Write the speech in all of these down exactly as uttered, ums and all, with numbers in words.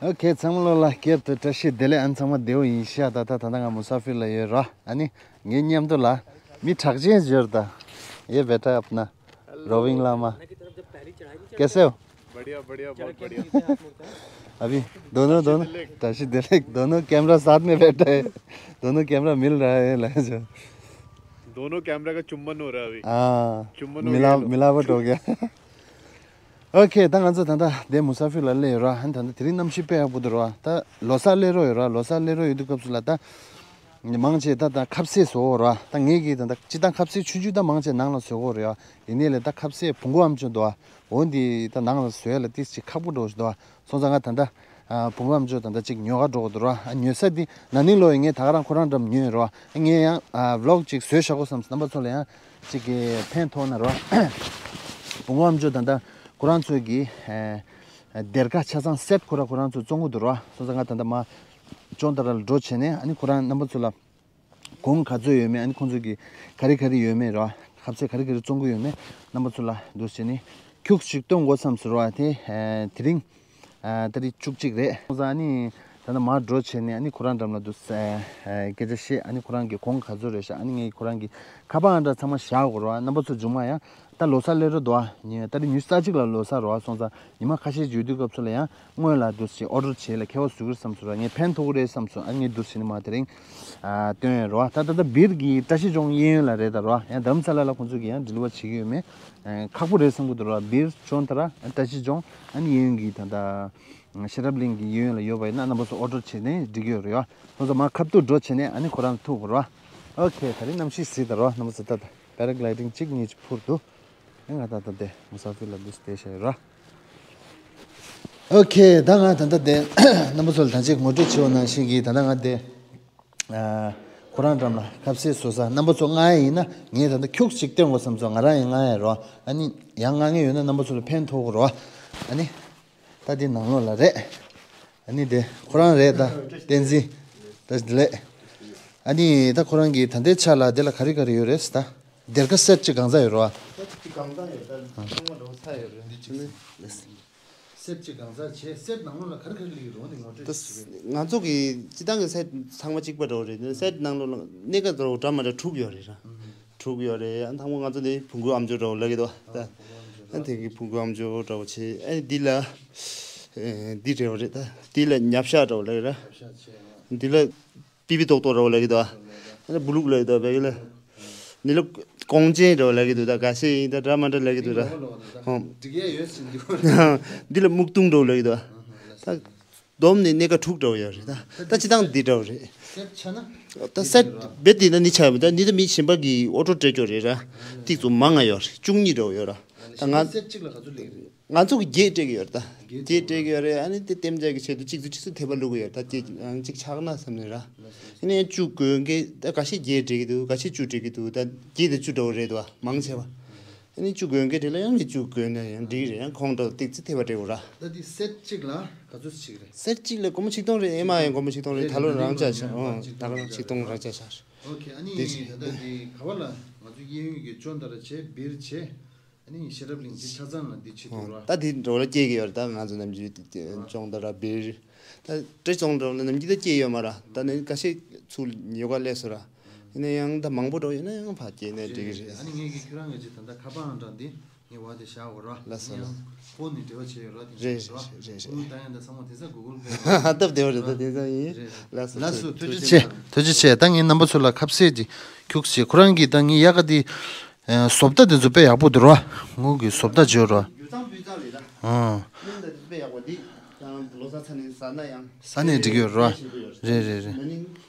ཨོ་ཁེ། ཚང་མ་ལོ་ལ་སྐྱབས་དུ་བཀྲ་ཤིས་བདེ་ལེགས། ཨ་ནི་ཚང་མ་བདེ་པོ་ཡིན་ཤག་ད་ད་ད་ད་ང་མུ་ས་ཧྥིར་ལ་ཡོད་ར། ཨ་ནི་ངའི་མཉམ་དུ་ལ་མི་གྲགས་ཅན་ཡོད་ར། ད་ཡེ་བེ་ཊ་ཨབ་ན་རོ་ཝིང་ལ་མ། कैसे हो? बढ़िया, बढ़िया, बहुत बढ़िया। अभी दोनों, दोनों, राशि दिलक, दोनों कैमरा साथ में बैठा है, दोनों कैमरा मिल रहा है, लहजो। दोनों कैमरा का चुम्बन हो रहा है अभी। हाँ, चुम्बन हो मिला, गया। मिलावट हो गया। ཨོ་ཁེ། ད་ང་ཚོ་ད་ལྟ་དེ་མུ་ས་ཧྥིར་ལ་སླེབས་ཡོད་ར། ཨ་ནི་ད་ལྟ་དེ་རིང་གནམ་གཤིས་དཔེ་ཡག་པོ་འདུག་ར། ད་ལོ་གསར་སླེབས་རོགས་ཡོད་ར། ལོ་གསར་སླེབས་རོགས་ཡོད་དུས་སྐབས་སུ་ལ་ད་མང་ཆེ་ད་ད་ཁ་ཟས་བཟོ་འོ་ར། ད་ངས་ཀྱིས་ད་ད་སྤྱི་བཏང་ཁ་ཟས་ཆུང་ཆུང་ད་མང་ཆེ་ནང་ལ་བཟོ་གོ་རེད་ཡ། ཡིན་ནའི་ལས་ད་ཁ་ཟས་བོང་གུ་ཨམ་ཅོག་འདུག་ཨ། འོ་འདི་ད་ནང་ལ་བཟོ་ཡ་ལ་ཏིས་ཅིག་ཁག་པོ་འགྲོ་ཞིག་འདུག་ཨ། སོང་ཙང་ང་ད་ལྟ་ཨ་བོང་གུ་ཨམ་ཅོག་ད་ལྟ་ཅིག་ཉོ་ག་འགྲོ་གི་འདུག་ར། ཨ་ཉོ་ས་འདི་ན་ནིང་ལོ་ཡིན། ངས་ད་ག་རང་ཁོ་རང་འགྲམ་ཉོས་ཡོད་ར། ཨ་ངས་ཡང་ཨ་བི་ལོག་ཅིག་བཟོས་བཞག་གོ་བསམ་སོང་། རྣམ་པ་ཚོ་ལ་ཡང་ཅིག་གི་ཕན་ཐོགས་ན་ར། བོང་གུ་ཨམ་ཅོག་ད་ལྟ་ཁོ་རང་ཚོས་ཀྱི་ཨ་སྡེར་ཁ་ཆ་ཚང་སེཊ་ཁོ་ར་ཁོ་རང་ཚོས་བཙོང་གི་འདུག་ར། སོང་ཙང་ང་ད་ལྟ་མ་ཅོང་ཏ་ར་ལ་འགྲོ་བྱས་ནས་ཨ་ནི་ཁོ་རང་རྣམ་པ་ཚོ་ལ་གོང་ག་ཚོད་ཡོད་མེད། ཨ་ནི་ཁོང་ཚོ་གི་ག་རེ་ག་རེ་ཡོད་མེད་ར། ཁ་ཟས་ག་རེ་ག་རེ་བཙོང་གི་ཡོད་མེད་རྣམ་པ་ཚོ་ལ་འདུག་བྱས་ནས་ཁྱུག་ཅིག་སྟོན་དགོས་བསམ་སོང་ར། དེ་ཨ་དེ་རིང་ཨ་ཏ་རིག་བཅུ་གཅིག་རེད། ཁོང་ཚོ་ཨ་ནི་ད་ལྟ་མར་འགྲོ་བྱས་ནས་ཨ་ནི་ཁོ་རང་འགྲམ་ལ་འདུག་ཨ་སྐད་ཆ་བཤད། ཨ་ནི་ཁོ་རང་གི་གོང་ག་ཚོད་རེད་ཤག་ཨ་ནི་ངས་ཁོ་རང་གི་ཁ་པར་ཨང་གྲངས་ཚང་མ་བཞག་དགོས་ར། རྣམ་པ་ཚོ་རྗེས་མ་ཡང་ད་ལོ་གསར་སླེབས་རོགས་འདུག་ཨ། ཉིན་ཏ་རིག་ཉི་ཤུ་རྩ་གཅིག་ལ་ལོ་གསར་རོ། སོང་ཙང་ཉི་མ་ཁ་ཤས་ཡོད་དུས་སྐབས་སུ་ལ་ཡང་སྔོན་ལ་འདུག་སེ་ཨོ་ཌར་བྱས་ལ་ཁྱད་པར་བཟོ་གི་རེད་བསམ་སོང་ར། ངས་ཕན་ཐོགས་ཀྱི་རེད་བསམ་སོང་། ཨ་ངས་འདུག་སེ་ནི་མ་དེ་རིང་ཨ་སྟོན་ཡོད་རོ། ད་ད་ལྟ་སྦིར་གྱི་བཀྲ་ཤིས་ལྗོངས་གཡས་གཡོན་ལ་རེད་ད་རོ། ཡང་དྷ་རམ་ས་ལ་ལ་ཁོང་ཚོ་གིས་ཡང་ཌི་ལི་ཝར་བྱེད་ཀྱི་ཡོད་མེད་ཁག་པོ་རེད་བསམ་གྱི་འདུག་ར། སྦིར་ཅོང་ཏ་ར་བཀྲ་ཤིས་ལྗོངས་ཨ་ནི་གཡས་གཡོན་གྱི་ད་ལྟ་ཤེས་རབ་གླིང་གི་གཡས་གཡོན་ལ་ཡོད་པ་ཡིན་ན་རྣམ་པ་ཚོ་ཨོ་ཌར་བྱས་ནས་འགྲིག་གི་ཡོད་རེད་ཡ། སོང་ཙང་མ་ཁ་ཐུག་འགྲོ་བྱས་ནས་ཨ་ནི་ཁོ་རང་ལ་ཐུག་དགོས་རོ། ཨོ་ཁེ། ད་རིང་གནམ་གཤིས་གཟིགས་ད་རོ། རྣམ་པ་ཚོ་ད་ད་པེ་ར་གི་ལའི་ཌིང་གཅིག་གཉིས་ཅིག་འཕུར་འདུག་ཨེ་ང་ད་ལྟ་དེ་མུ་ས་ཧྥིར་ལ་འདུག་སེ་བསྡད་བཞག་ཡོད་ར། ཨོ་ཁེ། ད་ང་ད་ལྟ་དེ་རྣམ་པ་ཚོ་ལ་ད་ཅིག་ངོ་སྤྲོད་བྱེད་འོ་ནང་བཞིན་གྱིས་ད་ལྟ་ང་དེ་ཨ་ཁོ་རང་འགྲམ་ལ་ཁ་ཟས་བཟོ་ས། རྣམ་པ་ཚོ་ང་ཡིན་ན་ངས་ད་ལྟ་ཁྱུག་ཅིག་སྟོན་དགོས་བསམ་སོང་། ང་རང་ཡིན་ང་ཡིན་རོ། ཨ་ནི་ཡང་ང་ངས་ཡོད་ན་རྣམ་པ་ཚོ་ལ་ཕན་ཐོགས་དགོས་རོ། ཨ་ནི་ད་དེ་ནང་ལོགས་ལ་རེད། ཨ་ནི་དེ་ཁོ་རང་རེད་ད། བསྟན་འཛིན། ད་དེ་ལས། ཨ་ནི་ད་ཁོ་རང་གིས་ད་ལྟའི་ཆ་ལ་དེ་ལ་ག་རེ་ག་རེ་ཡོད་རེད་ཟེར་ད། སྡེར་ཁ་སེཊ་གཅིག་གང་ཚ་ཡོད་རོ། སེཊ་གཅིག་གང་ཚ་ཡོད་ད། ཚང་མ་འགྲོ་ཚ་ཡོད་རེད། འདི་ཅི་ནི། སེཊ་གཅིག་གང་ཚ་བྱས་སེཊ་ནང་ལོགས་ལ་ག་རེ་ག་རེ་ལུས་རོ་འདི་ངོ་སྤྲོད་ད་ཅིག་བྱེད། ང་ཚོ་གི་སྤྱི་བཏང་གི་སེཊ་ཚང་མ་གཅིག་པ་འདྲ་བོ་རེད། སེཊ་ནང་ལོགས་ལ་གནས་ཀ་འདྲ་བོ་འདྲ་མ་འདྲ་དྲུག་ཡོད་རེད་ར། དྲུག་ཡོད་རེད། ཨ་ནི་དང་པོ་ང་ཚོ་འདི་བོང་གུ་ཨམ་ཅོག་འདྲ་བོ་ལབ་ཀྱི་འདུག་ད། ཨ་ནི་དེ་གི་བོང་གུ་ཨམ་ཅོག་འདྲ་བོ་བྱས། ཨ་ནི་འདི་ལ་ཨེ་འདི་འདྲ་བོ་རེད་ད། འདི་ལ་ཉབ་ཤ་འདྲ་བོ་ལབ་ཀྱི་ར། འདི་ལ་པི་པི་ཏོག་ཏོག་འདྲ་བོ་ལབ་ཀྱི་འདུག་ཨ། ཨ་ནི་སྦུ་ལུག་ལབ་ཀྱི་འདུག་བལ་ཡུལ་ལ། འདི་ལ་ཀོང་ཅན་འདྲ་བོ་ལབ་ཀྱི་འདུག་ད་ག་ཤེད་ཡིན་ད་འདྲ་མ་འདྲ་ལབ་ཀྱི་འདུག་ད། ཧོ། འགྲིག་ཡ་ཡོད་ཟིན་འདུག་འདི་ལ་སྨུག་རྡུང་འདྲ་བོ་ལབ་ཀྱི་འདུག་ཨ། ད། བསྡོམས་ནས་གནས་ཀ་དྲུག་འདྲ་བོ་ཡོད་རེད་ད། ད་སྤྱི་བཏང་འདི་འདྲ་བོ་རེད། སེཊ་ཆ་ན། ད་སེཊ་རྦད་དེ་ན་ནི་ཆ་ཡོད་མ་ད་ནི་ད་མི་གཞན་པ་གིས་ཨོ་ཊོ་སྤྲད་ཀྱོག་རེད་ར། ཏིག་ཙམ་མང་ང་ཡོད་རེད། བཅུ་གཉིས་འདྲ་བོ་ཡོད་ར། ད་ང་སེཊ་གཅིག་ལ་ག་ཚོད་ལེགས་རེད། ང་ཚོ་གིས་བརྒྱད་སྤྲད་ཀྱི་ཡོད་རེད་ད། བརྒྱད་སྤྲད་ཀྱི་ཡོད་རེད། ཨ་ནི་དེ་གཏན་འཇགས་ཀྱི་ཆེད་དུ་གཅིག་ཚུར་གཅིག་ཚུར་ཐེབས་པ་བླུག་གི་ཡོད་རེད་ད། གཅིག་གཅིག་ཆག་ན་བསམ་ནས་ར། ཨ་ནི་བཅུ་དགོས་མཁན་ད་འགའ་ཤས་བརྒྱད་སྤྲད་ཀྱི་འདུག་འགའ་ཤས་བཅུ་སྤྲད་ཀྱི་འདུག་ད་བརྒྱད་དང་བཅུ་འདྲ་བོ་རེད་འདུག་ཨ། མང་ཆེ་བ། ཨ་ནི་བཅུ་དགོས་མཁན་དེ་ལ་ཡང་ནི་བཅུ་དགོས་ན་ཡང་འགྲིག་རེད། ཡང་ཁོང་འདྲ་ཏིག་ཙི་ཐེབས་པ་སྤྲད་དགོས་ར། ད་འདི་སེཊ་གཅིག་ལ་ག་ཚོད་ཞིག་རེད། སེཊ་གཅིག་ལ་སྒོར་མོ་ཆིག་སྟོང་རེད། ཨེ་མ་ཡང་སྒོར་མོ་ཆིག་སྟོང་རེད། རེད། ད་ལོ་རང་ཆ་ཆ་ཨོ་ད་ག་རང་ཆིག་སྟོང་རང་ཆ་ཆ་རེད། ཨོ་ཁེ། ཨ་ནི་དེ་ད་ལྟ་འདི་ག་བ་ལ་ང་ཚོ་གཡས་གཡོན་གྱི་ཅོང་ཏ་ར་བྱས་སྦིར་བྱས་ཨ་ནི་ཤེས་རབ་གླིང་འདི་ཆ་ཚང་ལ་འདི་བྱེད་ཐུབ་ར། ད་འདི་འགྲོ་ལ་སྐྱེལ་གི་ཡོད་རེད། ད་ང་ཚོ་ནམ་རྒྱུན་ཅོང་ཏ་ར་སྦིར་ད་སྤྲེལ་ཚོང་འགྲོ་ལ་ནམ་རྒྱུན་ད་སྐྱེལ་ཡོད་མ་ར། ད་ནི་ཁ་ཤས་ཚུར་ཉོ་ག་སླེབས་སོང་ར། ཡིན་ན་ཡང་ད་མང་པོ་འགྲོ་ཡོད་ན་ཡང་ཕར་སྐྱེལ་ནས་འགྲིག་གི་རེད། ཨ་ནི་ངས་ཀྱི་ཁྱོད་རང་གི་ཅིག་ད་ལྟ་ཁ་པར་ཨང་གྲངས་འདི་ངས་བ་དེ་བཞག་གོ་ར། ལགས་སོ། ཡང་ཕོན་ནས་འབྲེལ་བ་བྱས་ཡོད་ར། དེ་རེད་རེད་རེད་རེད། ཕོན་ད་ཡང་ད་ཚང་མ་དེ་ས་གུ་གུལ་པེ་སྟབས་བདེ་བ་རེད། ད་དེ་ཚང་ཡིན། རེད་རེད། ལགས་སོ། ལགས་སོ། ཐུགས་རྗེ་ཆེ། ཐུགས་རྗེ་ཆེ། ད་ངས་རྣམ་པ་ཚོ་ལ་ཁ་ཟས་ཅིག་ཁྱུག་ཅིག་ཁོ་རང་གིས་ད་ངས་ཡག་ག་དེ་ཨ་བཟོ་ལྟ་དེ་ཚོ་དཔེ་ཡག་པོ་འདུག་ར། ངུ་གི་བཟོ་ལྟ་བྱོས་ར། རྒྱུ་ཚང་སྤུས་ཚང་རེད་ད། ཨང་། སྣུམ་དང་དཔེ་ཡག་པོ་འདི་ཡང་ལོ་གསར་ཚ་ནས་ཟ་ན་ཡང་ཟ་ནས་འགྲིག་གི་ཡོད་ར། རེད་རེད་རེད། ན་ནིང་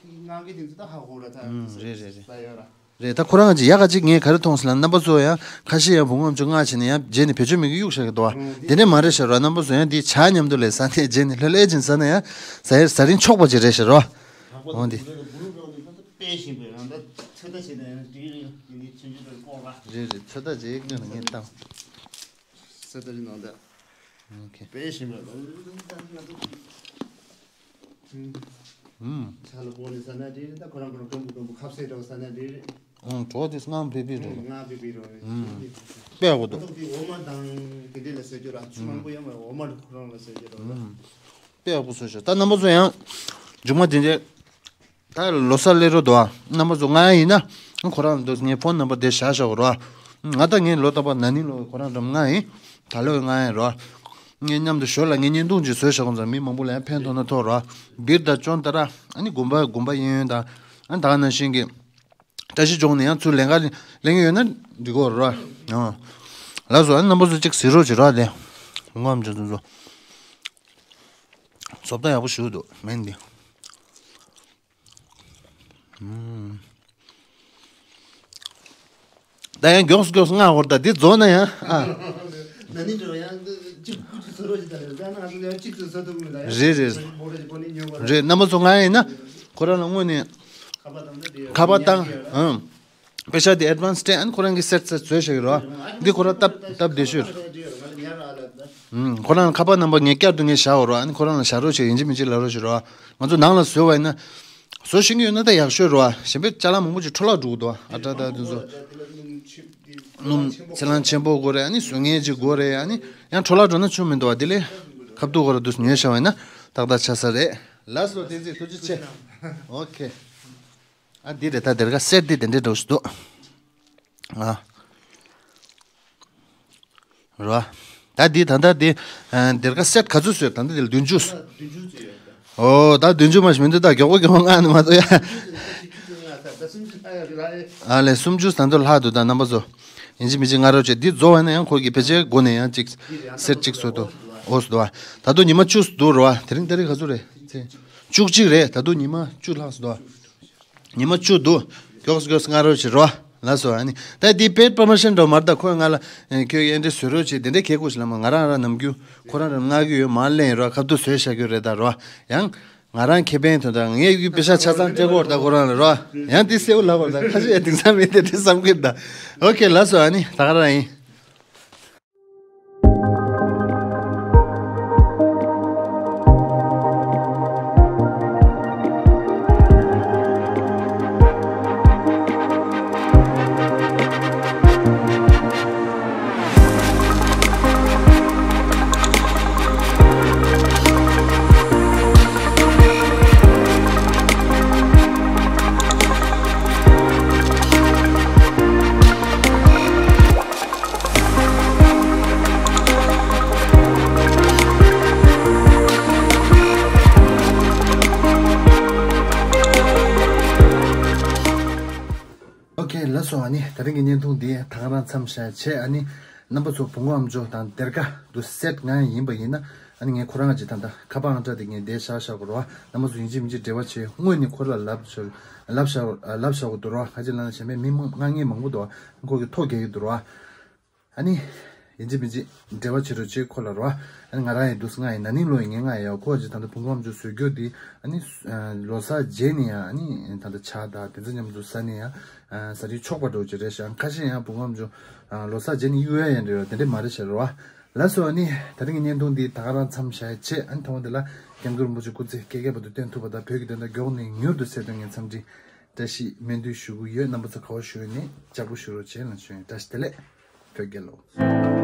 ང་གི་དེ་ཚོ་ད་ཧ་གོ་ར་ད། ཨང་། རེད་རེད་རེད། ཟ་ཡོད་ར། རེད། ད་ཁོ་རང་གི་ཡག་ག་ཅིག་ངས་ག་རེ་མཐོང་སོང་ལབ་ན་རྣམ་པ་ཚོ་ཡང་ཁ་ཤས་ཡང་བུ་ངོམ་ཆུ་མངགས་བྱས་ནས་ཡང་རྗེས་ནས་བེད་སྤྱོད་མེད་གི་གཡུག་བཞག་གི་འདུག་བ། དེ་འདྲས་མ་རེད་ཤག་ར། རྣམ་པ་ཚོ་ཡང་འདི་ཇ་མཉམ་དུ་ལས་ཟ་ནས་རྗེས་ནས་ལྷོད་ལྷོད་ཅིག་ཟ་ན་ཡང་ཟ་ཡ་ཟ་རིན་ཆོག་པ་ཅིག་རེད་ཤག་ར། འོ་འདི། དཔེ་ཞིམ་པོ་ཡང་ད་ཚོད་ལྟ་བྱས་ནས་ཡང་འགྲིག་རེད། འདི་ནི་ཆུང་ཆུང་དུ་སྤོག་ར། རེད་རེད། ཚོད་ལྟ་བྱེད་ཀྱི་ངས་བཏང་། ཚོད་ལྟ་རིན་ནང་ད། ཨོ་ཁེ། དཔེ་ཞིམ་པོ་ཡང་ད་ང་ཚོ། ཨུམ། ཆ་ལ་སྤོ་ནས་ཟ་ན་དེ་ད་ཁོ་རང་ཁོ་རང་ཀྲུམ་བུ་ཀྲུམ་བུ་ཁ་ཟས་འདྲ་བོ་ཟ་ན་དེ་རེད། ཨང་། གྲོགས་དེ་སྔ་པི་པི་རེད། སྔ་པི་པི་རེད། ཨུམ། དཔེ་ཡག་པོ་འདུག་ང་ཚོ་དེ་འོ་མ་དང་དེ་འདྲས་ལ་ཟེར་རྒྱུ་ར། ཆུ་མང་པོ་ཡོད་མ་རེད། འོ་མ་ཁོ་རང་ལ་ཟེར་རྒྱུ་ར། ཨུམ། དཔེ་ཡག་པོ་བཟོས་ཤག་ད་རྣམ་པ་ཚོ་ཡང་མཇུག་མ་དེ་འདྲའི་ད་ལོ་གསར་སླེབས་རོགས་འདུག་ཨ། རྣམ་པ་ཚོ་ང་ཡིན་ན་ཁོ་རང་འདུག་ངའི་ཕོན་ནམ་བར་དེ་བཞག་བཞག་རོགས་ཨ། ང་ད་ངའི་ལོ་རྟག་པར་ན་ནིང་ལོ་ཁོ་རང་འགྲམ་ང་ཡིན། ད་ལོ་ང་ཡིན་རོགས་ཨ། ངའི་མཉམ་དུ་ཞོར་ལ་ངའི་བརྙན་ཐུང་ཅིག་བཟོས་བཞག་ཁོང་ཚོ་མི་མང་པོ་ལ་ཡང་ཕན་ཐོགས་ན་ཐོགས་རོགས་ཨ། སྦིར་དང་ཅོན་ཏ་ར་ཨ་ནི་དགོན་པ་དགོན་པ་གཡས་གཡོན་དང་ཨ་ད་ག་ནང་བཞིན་གྱི། བཀྲ་ཤིས་ལྗོངས་ནས་ཡང་ཚུར་ལེན་ག་ལེན་གི་ཡོད་ན་འགྲིག་གོ་ར། ཡང་། ལགས་སོ་ཨ་ནི་རྣམ་པ་ཚོ་གཅིག་གཟིགས་རོགས་བྱེད་རོགས་དེ། ངོ་མ་ཚོ་ཚོ། བཟོ་ལྟ་ཡག་པོ་ཞིག་འདུག་མེན་འདི། ད་ཡང་མགྱོགས་སུ་མགྱོགས་སུ་ང་ཧོར་ད་འདི་རྫོགས་ན་ཡང་ཨ། ན་ནིང་འགྲོ་ཡང་གཅིག་སྐུ་གཅིག་བཟོ་རོགས་བྱེད་ད་ལེ་ད་ང་ཚོ་ཡང་གཅིག་ཏུ་བཟོ་ཐུབ་མི་ད་ཡང་རེད་རེད་རེད། རྣམ་པ་ཚོ་ང་ཡིན་ན་ཁོ་རང་ལ་དངོས་ནས། ཁ་པར་བཏང་། ཨང་། པེ་ཤ་དེ་ཨེཌ་ཝན་སི་སྤྲད་ཨ་ནི་ཁོ་རང་གི་སེཊ་སེཊ་བཟོས་བཞག་གི་རོ། འདི་ཁོ་རང་སྟབས་སྟབས་བདེ་ཤོས། ཨང་། ཁོ་རང་ཁ་པར་ནམ་བར་ངས་བསྐྱར་དུ་ངས་བཞག་འོ་རོ་ཨ་ནི་ཁོ་རང་ལ་བཞག་རོགས་བྱེད་ཡིན་གཅིག་མིན་གཅིག་ལབ་རོགས་བྱེད་རོ། ང་ཚོ་ནང་ལ་བཟོས་བ་ཡིན་ན། བཟོ་ཤེས་ཀྱི་ཡོད་ན་ད་ཡག་ཤོས་རོ་ཨ། གཞན་པའི་ཅ་ལག་མང་པོ་ཅིག་འཕྲོ་བརླག་འགྲོ་གི་འདུག་ཨ་ཨ་ཏྲ་ཏྲ་དེ་ཚོ། སྣུམ་ཚེ་ལང་ཆེན་པོ་དགོས་རེད་ཨ་ནི་བཟོ་མཁན་ཅིག་དགོས་རེད་ཨ་ནི་ཡང་འཕྲོ་བརླག་འགྲོ་ན་ཆུ་མི་འདུག་ཨ་དེ་ལས། ཁ་བཏུག་གོ་ར་དུ་ཉོས་བཞག་བ་ཡིན་ན་ཏག་ཏག་ཆགས་ས་རེད། ལགས་སོ་བསྟན་འཛིན་ཐུགས་རྗེ་ཆེ། ཨོ་ཁེ། ཨ་འདི་རེད་ད་སྡེར་ཁ་སེཊ་འདི་དེ་འདྲས་འགྲོ་སྲིད་འདུག་ཨ། རོ། ད་འདི་ད་ལྟ་འདི་ཨ་སྡེར་ཁ་སེཊ་ག་ཚོད་བཟོས་ད་ལྟ་འདི་ལ་བདུན་ཅུ། བདུན་ཅུ་ཙམ་ཡོད་ད། ཨོ་ད་བདུན་ཅུ་མ་ཞིག་མི་འདུག་ད་མགྱོགས་པོ་མགྱོགས་པོ་ང་ནི་མ་གཏོགས་ཡ། ཨ་ལས་སུམ་ཅུ་ད་ལྟ་ལྷག་འདུག་ད་རྣམ་པ་ཚོ། ཡིན་གཅིག་མིན་གཅིག་ང་རོ་བྱེད་འདི་རྫོགས་བ་ན་ཡང་ཁོ་གི་ཕལ་ཆེར་སྒོ་ནས་ཡང་གཅིག་སེཊ་གཅིག་བཟོས་འདུག་ཨོ་སུ་འདུག་བ། ད་དུང་ཉི་མ་བཅུ་འདུག་རོ་བ་དེ་རིང་ད་རིང་ག་ཚོད་རེད་ཚེ། བཅུ་གཅིག་རེད་ད་དུང་ཉི་མ་བཅུ་ལྷག་སུ་འདུག་བ། ཉི་མ་བཅུ་འདུག་མགྱོགས་སུ་མགྱོགས་སུ་མངགས་རོགས་བྱེད་རོགས། ལགས་སོ་ཨ་ནི། ད་འདི་པེཌ་པོ་རོ་མོ་ཤན་འདྲ་མ་རེད་ད་ཁོས་ང་ལ། ཁྱོད་ཨེ་འདྲ་བཟོས་རོགས་བྱེད་དེ་འདྲ་གལ་དགོས་ཤིག་ལ་མ་ང་རང་རང་ནམ་རྒྱུན། ཁོ་རང་རང་མངགས་ཀྱི་ཡོད་མ་ལེན་རོགས་ཁ་ཐུག་བཟོས་བཞག་གི་རེད་ད་རོགས། ཡང་། ང་རང་ཁེ་ཕན་དོན་དག་ངས་ཡུལ་པེ་ཤ་ཆ་ཚང་སྤྲད་གོ་རེད་ད་ཁོ་རང་ལ་རོགས། ཡང་འདི་གསལ་བོ་ལབ་པ་རེད་ད་ཁ་ཤས་དེང་སང་མི་དེ་འདྲ་བསམ་གི་རེད་ད། ཨོ་ཁེ་ལགས་སོ་ཨ་ནི་ད་ག་རང་ཡིན། ཨོ་ཁེ་ལགས་སོ་ཨ་ནི་ད་རིང་གི་བརྙན་ཐུང་འདི་ད་ག་རང་མཚམས་བཞག་བྱས་ཨ་ནི་རྣམ་པ་ཚོ་བུ་མོ་ཨམ་ཅོག་དང་སྡེར་ཁ་འདུག་སེཊ་ང་ཡིན་པ་ཡིན་ན་ཨ་ནི་ངས་ཁོ་རང་གཅིག་ད་ལྟ་ཁ་པར་ཨང་གྲངས་དེ་ངས་འདིར་བཞག་བཞག་གོ་རོ། རྣམ་པ་ཚོ་ཡིན་གཅིག་མིན་གཅིག་འབྲེལ་བ་བྱེད་དངོས་ནས་ཁོ་ར་ལ་ལབ་ཤོར་ལབ་བཞག་ལབ་བཞག་གོ་འདུག་རོ། ཁ་ཅིག་ལ་ན་གཞན་པའི་མི་མང་ང་ངས་མང་པོ་འདུག་ཁོ་གི་ཐོ་རྒྱག་གི་འདུག་རོ། ཨ་ནི། ཡིན་གཅིག་མིན་གཅིག་འབྲེལ་བ་བྱེད་རོགས་བྱེད་ཁོ་ལ་རོ། ཨ་ནི་ང་རང་ཡི་འདུག་སེ་ང་ཡི་ན་ནིང་ལོ་ཡི་ངས་ང་ཡི་ཡོད་ཁོ་གཅིག་ད་ལྟ་བུ་མོ་ཨམ་ཅོག་བཟོ་རྒྱུ་དེ་ཨ་ནི། ལོ་གསར་རྗེས་ནས་ཡང་ཨ་ནི་ད་ལྟ་ཇ་དང་དེ་ཚོ་མཉམ་དུ་ཟ་ནས་ཡང་ཟ་དུས་ཆོག་པ་འགྲོ་གི་རེད་ཤག་ཁ་ཤས་ཡང་བུ་མོ་ཨམ་ཅོག་ལོ་གསར་རྗེས་ནས་གཡུག་ཡ་ཡང་འདྲ་ཡོད་དེ་འདྲ་མ་རེད་ཤག་རོ། ལགས་སོ་ཨ་ནི་ད་རིང་གི་བརྙན་ཐུང་འདི་ད་ག་རང་མཚམས་བཞག་བྱས་ཨ་ནི་ཐོག་མ་འདི་ལ་སྐྱབས་མགོན་རིན་པོ་ཆེ་སྐུ་ཚེ་བསྐལ་བརྒྱ་བར་དུ་བརྟན་ཐུབ་པ་དང་བོད་ཀྱི་དོན་དག་མགྱོགས་ནས་མྱུར་དུ་སེལ་དོན་ངས་འཚམས་འདྲི་བཀྲ་ཤིས་སྨོན་འདུན་ཞུ་གི་ཡོད། རྣམ་པ་ཚོ་ག་བ་བཞུགས་ནས་ལྕགས་པོ་བཞུགས་རོགས་བྱེད་ལ་ཞུ་ཡིན། བཀྲ་ཤིས་བདེ་ལེགས། བོད་རྒྱལ་ལོ།